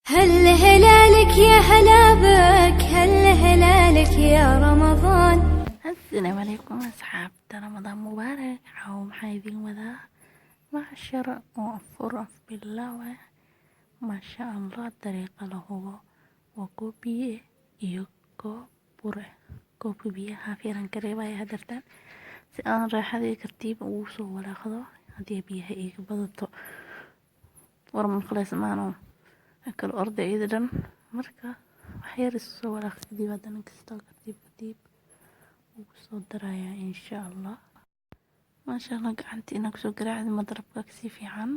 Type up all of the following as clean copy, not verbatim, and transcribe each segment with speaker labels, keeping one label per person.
Speaker 1: هل هلالك يا هلا بك، هل هلالك يا رمضان.
Speaker 2: Asalaamu calaykum asxaabta, Ramadaan mubaarak. Caawa maxaa idiin wadaa? Macsharo oo afur af bilaaw ah, maasha Allah. Dariiqa la hubo waa koob biyo ah iyo koob bur ah. Koobka biyaha haaf yaraan ka reebaya hadartaan si aan raaxada iyo tartiib ugu soo walaaqdo. Haddii biyaha iga badato, war maqlays maano kala orday iyada dhan. Marka wax yar isu soo walaaq kadib, haddana kastoo tartiib tartiib ugu soo darayaa, insha Allah. Maasha Allah, gacanta inaa kusoo garaacdi madarabka kasii fiican.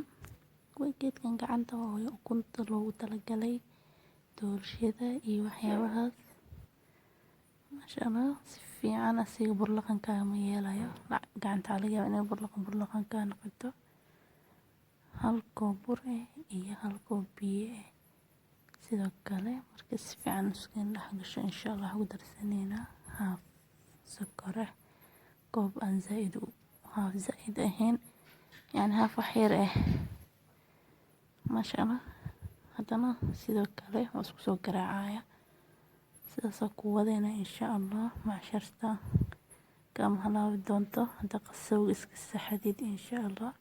Speaker 2: Geedkan gacanta oo ukunta loogu talagalay doolshada iyo waxyaabahaas, maasha Allah, si fiican asiga burlaqan kaama yeelayo. Gacanta laga yaabaa inay burlaqan burlaqan kaa noqoto. Hal koob bur ah iyo hal koob biyo ah sidoo kale. Marka si fiican isku dhex gasho, insha Allah, waxaan ku darsanaynaa haaf sokor ah, koob aan zaaid haaf zaaid ahayn, yani haaf wax yar ah, maasha Allah. Haddana sidoo kale waa isku soo garaacaya, sidaasoo ku wadayna, insha Allah. Macsharta kama halaabi doonto hadda qasowga iska saxadid, insha Allah.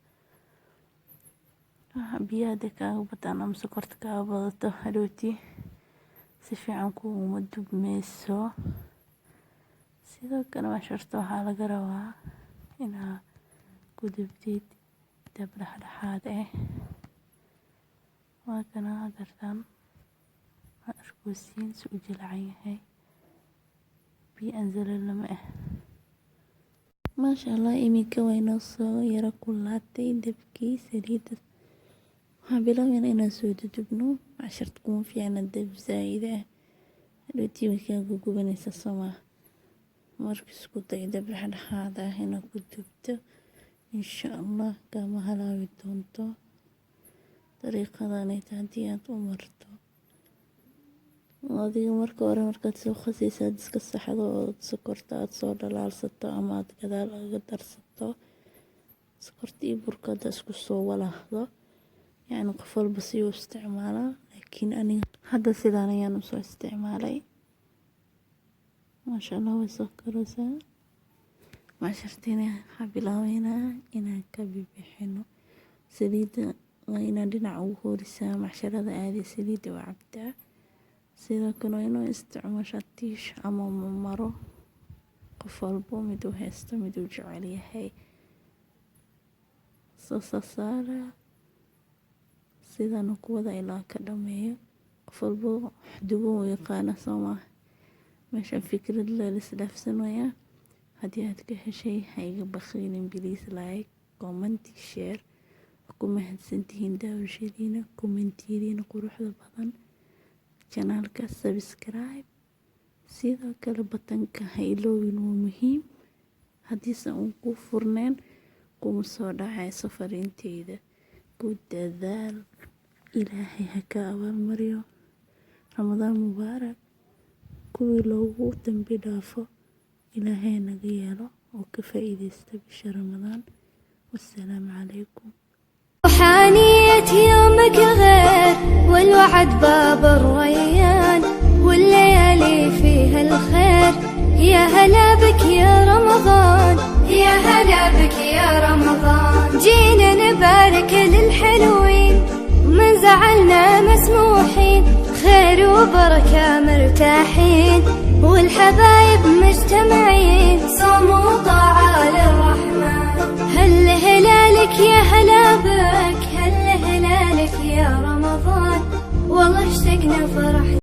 Speaker 2: Biyaha hadday kaaga bataan ama sokorta kaaga badato, hadhowti si fiican kuguma dubmeyso. Sidoo kale macsharta waxaa laga rabaa inaa ku dubtid dab dhexdhexaad ah. Waa kana hadartaan waa arkeysiin si u jilicsan yahay, biyo anzalala ma ah, maasha Allah. Iminka way noo soo yara kululaatay dabkii saliidda. Waxaan bilaabeynaa inaan soo dudubno. Macsharta kuma fiicna dab zaaid ah, hadhowtii way kaa gugubanaysaa, soo maaha? Marka isku day dab dhexdhexaad ah inaad ku dubto, insha Allah kama halaabi doonto dariiqadaneyta haddii aad u marto. Adiga marka hore markaad soo qasayso, aad iska saxdo oo sokorta aad soo dhalaalsato ama aad gadaal uga darsato sokorta iyo burka, hada isku soo walaaqdo, yacni qof walba si uu isticmaalaa, laakiin aniga hadda sidaan ayaan usoo isticmaalay. Maasha Allah, way soo karaysaa macshartiina. Waxaa bilaabeynaa inaan ka bixino saliidda. Waa inaad dhinac ugu hoorisaa macsharada, aadi saliidda waa cabtaa. Sidoo kale waa inuu isticmaashaa tiish ama maro, qof walbo mid uu haysto, mid uu jecel yahay soo saara. Sidaan ku wada ilaa ka dhameeyo. Qof walbo wax duban uu yaqaana, soo maaha? Meeshaan fikrad la isdhaafsanayaa. Haddii aad ka heshay, ha iga bakhiilin, please like, comment, share. Ku mahadsantihiin daawashadiina, commentiyadiina quruxda badan. Channelka subscribe, sidoo kale buttonka ha iloowin, waa muhiim. Haddiisan uu ku furneen, kuma soo dhacayso fariinteyda. Ku dadaal, Ilaahay ha ka abaalmariyo. Ramadaan mubaarak. Kuwii loogu dambi dhaafo Ilaahay naga yeelo oo ka faa'iideysta bisha Ramadaan. Wassalaamu calaykum.
Speaker 1: روحانية يومك غير، والوعد باب الريان، والليالي فيها الخير. يا هلا بك يا رمضان، يا هلا بك يا رمضان. جينا نبارك للحلوين، من زعلنا مسموحين، خير وبركة مرتاحين، والحبايب مجتمعين، صوم وطاعة للرحمن. هل هلالك يا هلا بك، هل هلالك يا رمضان، والله اشتقنا فرحنا.